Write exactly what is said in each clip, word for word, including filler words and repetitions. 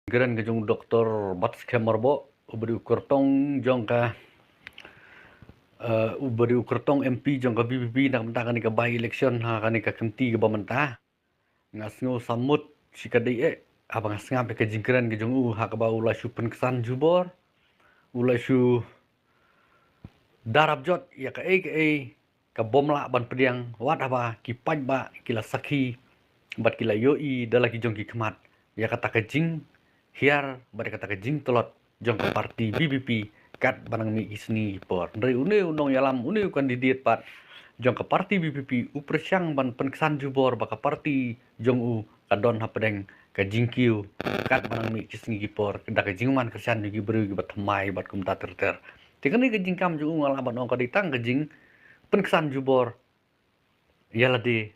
Kren ka jong u Doktor Batskhem Myrboh, uba dei u kyrtong jong ka, eh, uba dei u kyrtong M P jong ka VPP na ka bynta kane ka by election ha kane ka kynti kaba mynta. Nga sngew samut shi kadei eh haba nga sngap ïa ka jingkren ka jong u ha kaba u la shu pynksan jubor, u la shu darap jot ïa kaei kaei ka bym lah ban pdiang wat haba ki paidbah ki la sakhi bad ki la ïohi da la ki jong ki khmat ïa kata ka jinghiar bad ïa kata ka jingtlot jong ka parti VPP katba nang mih ki sngi ki por. Hynrei une u nongïalam, une u candidate pat jong ka parti VPP u pyrshang ban pynksan jubor ba ka parti jong u ka don hapdeng ka jingkiew katba nang mih ki sngi ki por da ka jingwan kyrshan jong ki briew kiba thymmai bad kumta ter ter. Te kane ka jingkam jong u nga lah ban ong ka dei tang ka jingpynksan jubor ïa lade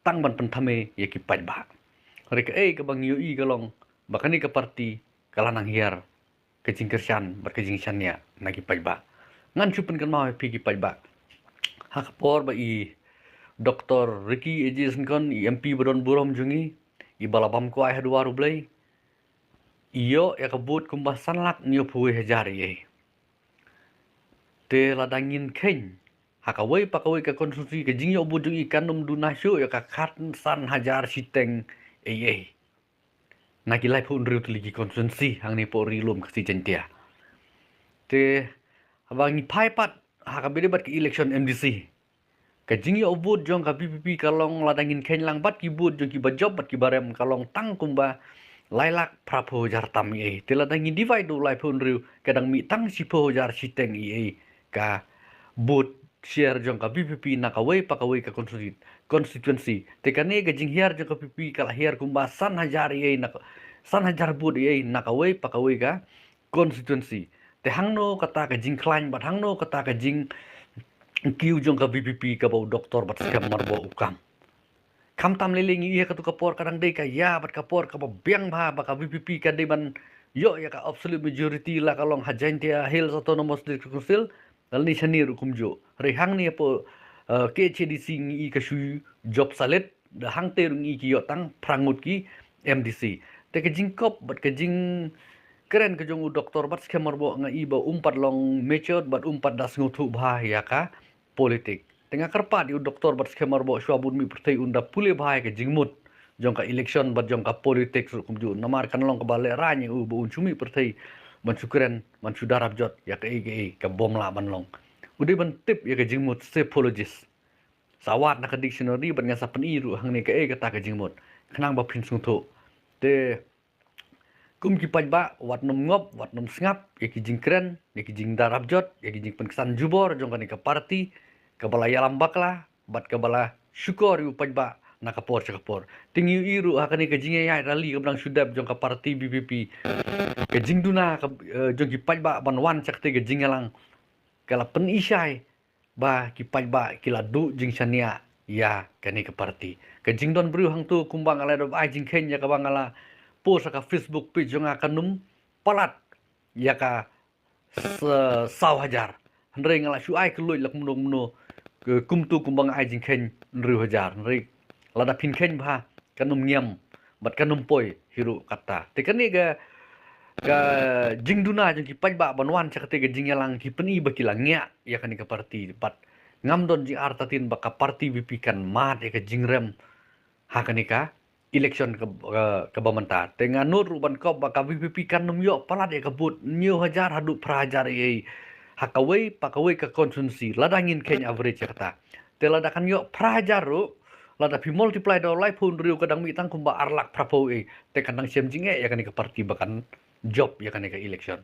tang ban pynthame ïa ki paidbah. Hynrei kaei kaba ngi ïohi ka long ba kane ka parti ka la nang hiar ka jingkyrshan bad ka jingshaniah na ki paidbah. Ngan shu pynkynmaw ïa phi ki paidbah, ha ka por ba i Doktor Ricky A J Syngkon, i M P ba don burom jong ngi, iba la bam kwai ha duwar U Blei, i ïoh ïa ka vote kumba san lak hynñiewphew wei hajar eiei. Te lada ngin kheiñ ha kawei pa kawei ka constituency, ka jingïoh vote jong i kan ym duna shuh ïa ka khatsan hajar shiteng eiei na ki laiphew hynriew tylli ki constituency hangne hapoh Ri Lum Khasi Jaiñtia. Te haba ngi phai pat ha kaba ïadei bad ka election MDC, ka jingïoh vote jong ka VPP ka long, lada ngin kheiñ lang bad ki vote jong kiba jop bad kiba rem, ka long tang kumba lai lak phraphew hajar tam eiei. Te lada ngi divide da u laiphew hynriew, ka dang mih tang shiphew hajar shiteng eiei ka vote share jong ka VPP na kawei pa kawei ka constitu-, constituency. Te kane ka jinghiar jong ka VPP ka la hiar kumba san hajar eiei na, san hajar vote eiei na kawei pa kawei ka constituency. Te hangno kata ka jingkhlaiñ bad hangno kata ka jingkiew jong ka VPP kaba u Doktor Batskhem Myrboh u kam? Khamtam lei lei ngi ïohi ha katu ka por ka dang dei ka ïa bad ka por kaba biang bha ba ka VPP ka dei ban ïoh ïa ka absolute majority, la ka long ha Jaiñtia Hills Autonomous District Council, lane shane ruh kumjuh. Hynrei hangne hapoh, eh, KHADC ngi ïohi ka shu jop salit, da hangtei ruh ngi ïohi ki ïoh tang phra ngut ki MDC. Te ka jingkop bad ka jingkren ka jong u Doktor Batskhem Myrboh nga i ba um pat long matured bad um pat da sngewthuh bha ïa ka politik. Te nga kyrpad ïa u Doktor Batskhem Myrboh, shuwa bun mih pyrthei un da pule bha ïa ka jingmut jong ka election bad jong ka politik ruh kumjuh, namar kan long kaba lehraiñ ïa u ba un shu mih pyrthei ban shu kren, ban shu darap jot ïa kaei kaei ka bym lah ban long. U dei ban tip ïa ka jingmut, Sophologist. Sa wad na ka dictionary bad ngan sa pyni ruh hangne kaei kata ka jingmut, khnang ba phin sngewthuh. Te kum ki paidbah, wat nym ngop, wat nym sngap ïa ki jingkren, ïa ki jingdarap jot, ïa ki jingpynksan jubor jong kane ka parti kaba la ïalam bakla bad kaba la shukor ïa u paidbah na ka por sha ka por. Te ngi ïohi ruh ha kane ka jingïaid rally kaba dang shu dep jong ka parti VPP, ka jingduna ka, eh, jong ki paidbah ban wan sha katei ka jingïalang ka la pyni shai ba ki paidbah ki la duh jingshaniah ïa kane ka parti. Ka jingdon briew hangto, kumba nga la dep ai jingkheiñ ïa kaba nga la post ha ka Facebook page jong nga, kan ym palat ïa ka s-, saw hajar. Hynrei nga la shu ai kylluid la kumno kumno, ke-, kumto kumba nga ai jingkheiñ hynriew hajar. Hynrei lada phin kheiñ bha, kan ym ngiam bad kan ym poi hi ruh kata. Te kane ka, ka jingduna jong ki paidbah ban wan sha katei ka jingïalang ki pyni ba ki la ngiah ïa kane ka parti. Bad ngam don jingartatien ba ka parti VPP kan mad ïa ka jingrem ha kane ka election ka, ka, kaba mynta. Te nga nud ruh ban kop ba ka VPP kan ym ïoh palat ïa ka vote hynñiew hajar haduh phra hajar eiei ha kawei pa kawei ka constituency, lada ngin kheiñ average ïa kata. Te lada kan ïoh phra hajar ruh, lada phi multiply da u laiphew hynriew, ka dang mih tang kumba ar lak phraphew eiei. Te kan dang shem jingeh ïa kane ka parti ba kan jop ïa kane ka election.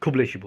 Khublei shibun.